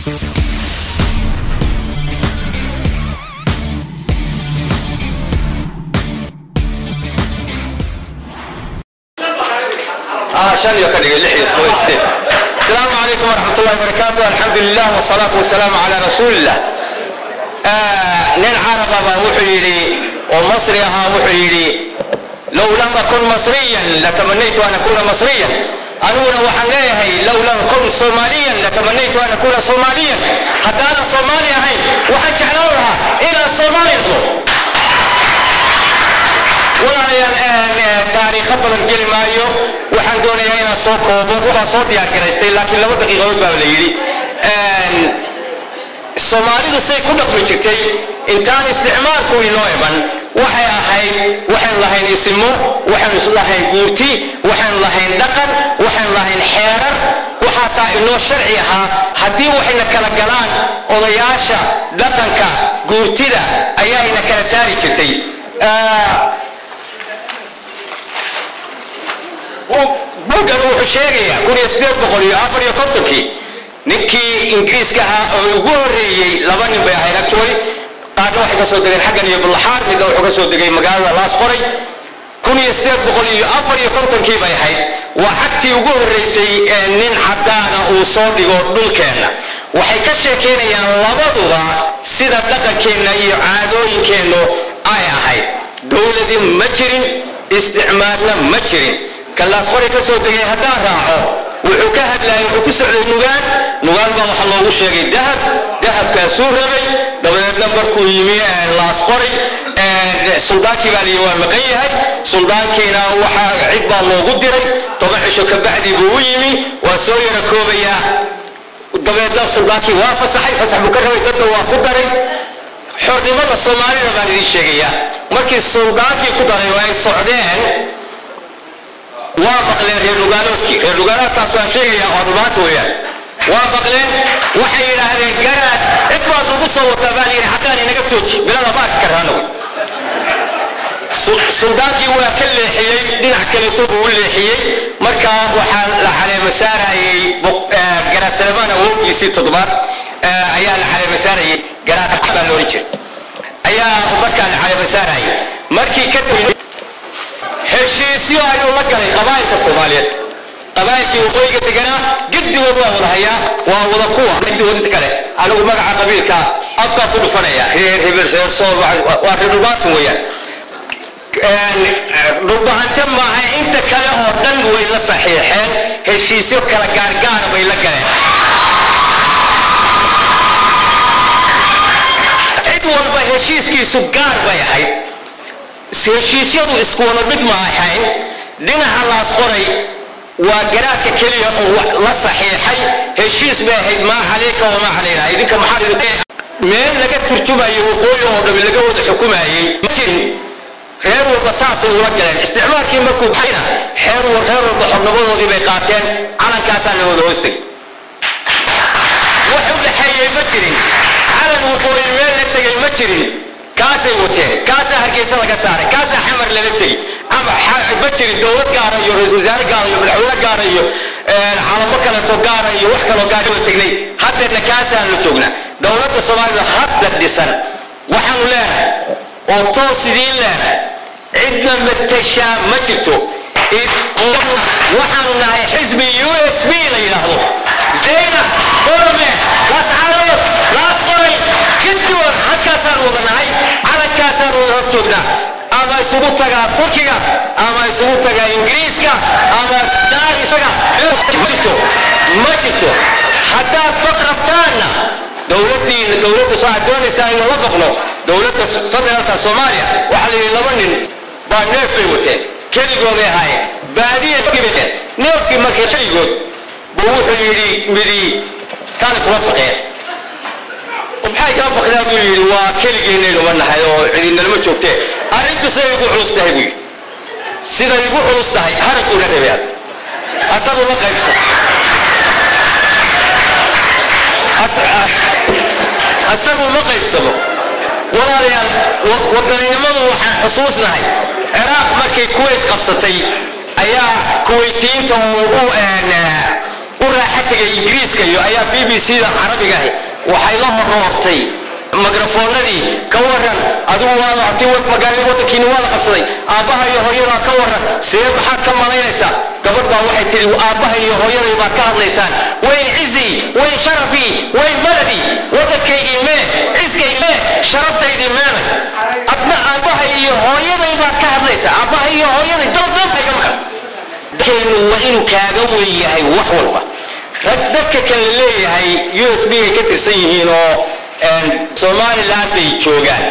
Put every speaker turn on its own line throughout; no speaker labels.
Shan iyo ka dhigay lix iyo todoba sideed. Asalaamu calaykum waraxmat ullahi wabarakaatu. Alxamdu lilah wasalaatu wasalaamu calaa rasuulillah. Nin caraba baa wuxuu yidhi, oo Masri ahaa, wuxuu yidhi: "Low lam akun masriyan latamanaytu an akuna masriyan." Aniguna waxaan leeyahay: "Low lam akun soomaaliyan latamanaytu an akuna soomaaliyan." Haddaanan Soomaali ahayn, waxaan jeclaan lahaa inaan Soomaali noqdo. Walaalayaal, taariikho badan geli maayo. Waxaan doonayaa inaan soo koobo. Waan soo diyaar garaystay, laakiin 2 daqiiqadood baa la yidhi. Soomaalidu say ku dhaqmi jirtay intaan isticmaalku inoo iman waxay ahayd: waxaynu lahayn isimo, waxaynu lahayn guurti, waxaynu lahayn dhaqan, waxaynu lahayn xeerar. Waxaasaa inoo sharci ahaa. Haddii waxayna kala galaan, odayaasha dhaqanka, guurtida ayaa ina kala saari jirtay. Buuggan wuxuu sheegayaa 1854-kii ninkii Ingiriiska ahaa oo ugu horreeyey. Laba nin bay ahayd actually. Qaarna waxay ka soo degeen xaggan iyo Bullaxaar, midna wuxuu ka soo degay magaalada Laas Qoray. 1854-kii bay ahayd. Waa cagtii ugu horreysay ee nin caddaana uu soo dhigo dhulkeenna. Waxay ka sheekaynayaan labaduba sida dhaqankeenna iyo caadooyinkeennu ay ahayd. Dowladii ma jirin, isticmaalna ma jirin. Ka Laas Qoray ka soo degay haddaan raaco, wuxuu ka hadlayay, wuxuu ku socday Nugaal. Nugaal baa waxaa loogu sheegay dahab. Dahabkaasuu rabay. Dabadeedna markuu yimi Laas Qoray, suldaankii baa layidhi waa maqan yahay. Suldaankiina waxaa cid baa loogu diray. 10 cisho ka bacdi buu u yimi. Waa soo yara koobayaa. Dabeedna suldaankii waa fasaxay. Fasax buu ka rabay, dadna waa ku daray. Xornimada Soomaalida baan idiin sheegayaa. Markii suldaankii ku daray oo ay socdeen, waa maqleen reer Nugaaloodkii. Reer Nugaaloodkaas waan sheegayaa oo dhumaanta weeyaan. Waa maqleen, waxay yidhaahdeen: "Garaad, cid baad nagu soo wataa baa layidhi, haddaan inaga jooji bilada ma arki karraa anagu." Suldaankii waa ka leexiyey, dhinac kaleeto buu u leexiyey. Markaa waxaa la caleema saarayey Garaad Salemaan, awowgiisii toddobaad ayaa la caleema saarayey. Garaad baa la ohan jiray ayaa markaa la caleema saarayey. Markii ka heshiisyo ayuu la galay qabaa'ilka Soomaaliyeed, qabaa'ilkii waqooyiga deganaa giddigood waa wada hayaa, waa wada kuwa giddigood. Inta kale anigu magaca qabiilka afkaa ku dhufanaya: reer hebel, reer Sool, waa reer Dhulbaatan weeyaan. Dhulbahante maaha, inta kale oo dhan way la saxiixeen. Heshiisyo kala gaargaara bay la galeen. Cid walba heshiiskiisu gaar bay ahayd. Heshiisyadu isku wada mid ma ahayn. Dhinaca Laas Qoray waa garaadka keliya oo la saxiixay heshiis bay ahayd: "Maa calayka wamaa calayna." Idinka maxaa meel laga turjumayo waqooyi oo dhami laga wada xukumayey ma jirin. Reer walba saasay ula galeen. Isticmaalkii markuu baxayna, xeer reer walba xornimadoodii bay qaateen. Calankaasaa la wada hoostagay. Wax u dhexeeyey ma jirin. Calan waqooyi meel la tegay ma jirin. Kaasay wateen, kaasaa Hargeysa laga saaray, kaasaa Xamar lala tegey. Ma jirin dowlad gaara iyo ra-isul wasaare gaara iyo madaxweyne gaara iyo calamo kaleeto gaara iyo wax kaloo gaara wada tegnay. Haddeerna kaasaan la joognaa. Dowladda Soomaalida hadda dhisan waxaanu leenahay oo toos idiin leenahay: cidna matashaa ma jirto. Waxaanu nahay xisbi USP la yidhaahdo. Zaylac, Borame, Laascaanood, Laas Qoray, giddigood halkaasaan wada nahay, calankaasaan wada hoos joognaa. Ama isugu tagaa Turkiga, ama isugu tagaa Ingiriiska, ama daar isaga ma jirto, ma jirto. Haddaad faq rabtaanna, dowladdiina, dowladda waxaad doonaysaa in lala faqno dowladda federaalka Soomaaliya. Waxaa la yidhi laba nin baa neef bay wateen. Keligooday ahaayeen, baadiya neefkii. Markii keligood buu wuxuu yidhi midi: "Kaali kula faqeen." "Maxay kaa faqdaa?" buu yidhi. "Waa keligeenaynuba nahay oo cidinalama joogtee. Arrintu siday igu culus tahay," buu yidhi, "siday igu culus tahay haraguna rabeen asagu la qaybsan, asagu ma qaybsamo." Walaalayaal, wadaninimadu waxaan xusuusnahay Ciraaq markay Kuwait qabsatay ayaa Kuwaytiyiinta u U raaxa tegay Ingiriiska iyo ayaa BBC da Carabiga ahi waxay la horoortay mikrafoonadii. Ka waran adigu, waa ti magaalada waddankiina waa la qabsaday, aabbaha iyo hooyadaa ka waran, see maxaad ka malaynaysaa? Gabadh baa waxay tidhi, aabbaha iyo hooyaday baad ka hadlaysaan, wayn cizii, wayn sharafii, wayn baladii, waddankaygii mee, ciskay mee, sharaftaydii meeday, adna aabbaha iyo hooyaday baad ka hadlaysaa, aabbaha iyo hooyaday dal iga maqan. Dalkeenu waa inuu kaaga weyn yahay wax walba. Rag dadka kale leeyahay USB ay ka tirsan yihiin oo Somaliland bay joogaan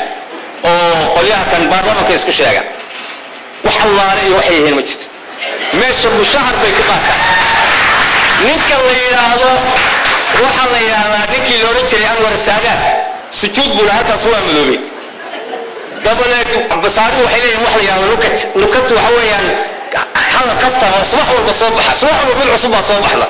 oo qolyaha kan baarlamanka isku sheega, wax allaale iyo waxay yihiin ma jirto. Meesha mushahar bay ku qaataan. Ninka la yidhaahdo, waxaa la yidhaahdaa ninkii la odhan jiray Anwar Saadaat, sujuud buu lahaa, halkaas waa madoobeed. Dabadeed basaaridu waxay leeyihin wax la yidhahdo nukat. Nukat waxa weeyaan hadal kafta oo subax walba soo baxa, subax walba mid cusub baa soo baxda.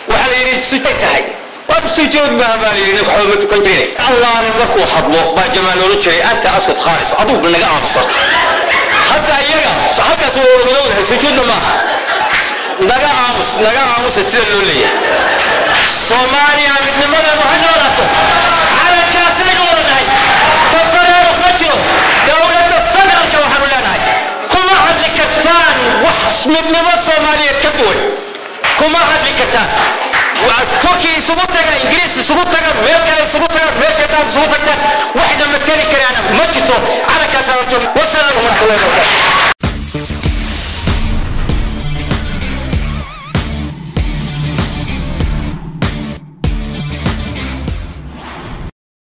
Waxaa la yidhi sujuud tahay, waa sujuud maaha baa la yidhi, ninku waxba ma tukan jirin. Allaale markuu hadlo baa Jamaal odhan jiray, anta askut khaalis, adugu naga aamusarta. Hadda iyaga halkaas waa wada madowdahay, sujuudna maaha, naga aamus, naga aamusa sida loo leeyahay. Soomaaliya midnimadeedu ha noolaato, calankaasaynu wadanahay, tafareeruq ma jiro. Dowladda federaalka waxaanu leenahay, kuma hadli kartaan wax midnimo Soomaaliyeed ka duwan, kuma hadli kartaan. Turki isugu taga, Ingiriis isugu taga, meel kale isugu taga, meesha taan isugu tagtaan, waxna mateli karaana ma jirto. Calankaas. Wasalaamu waraxmatullahi wabarakatu.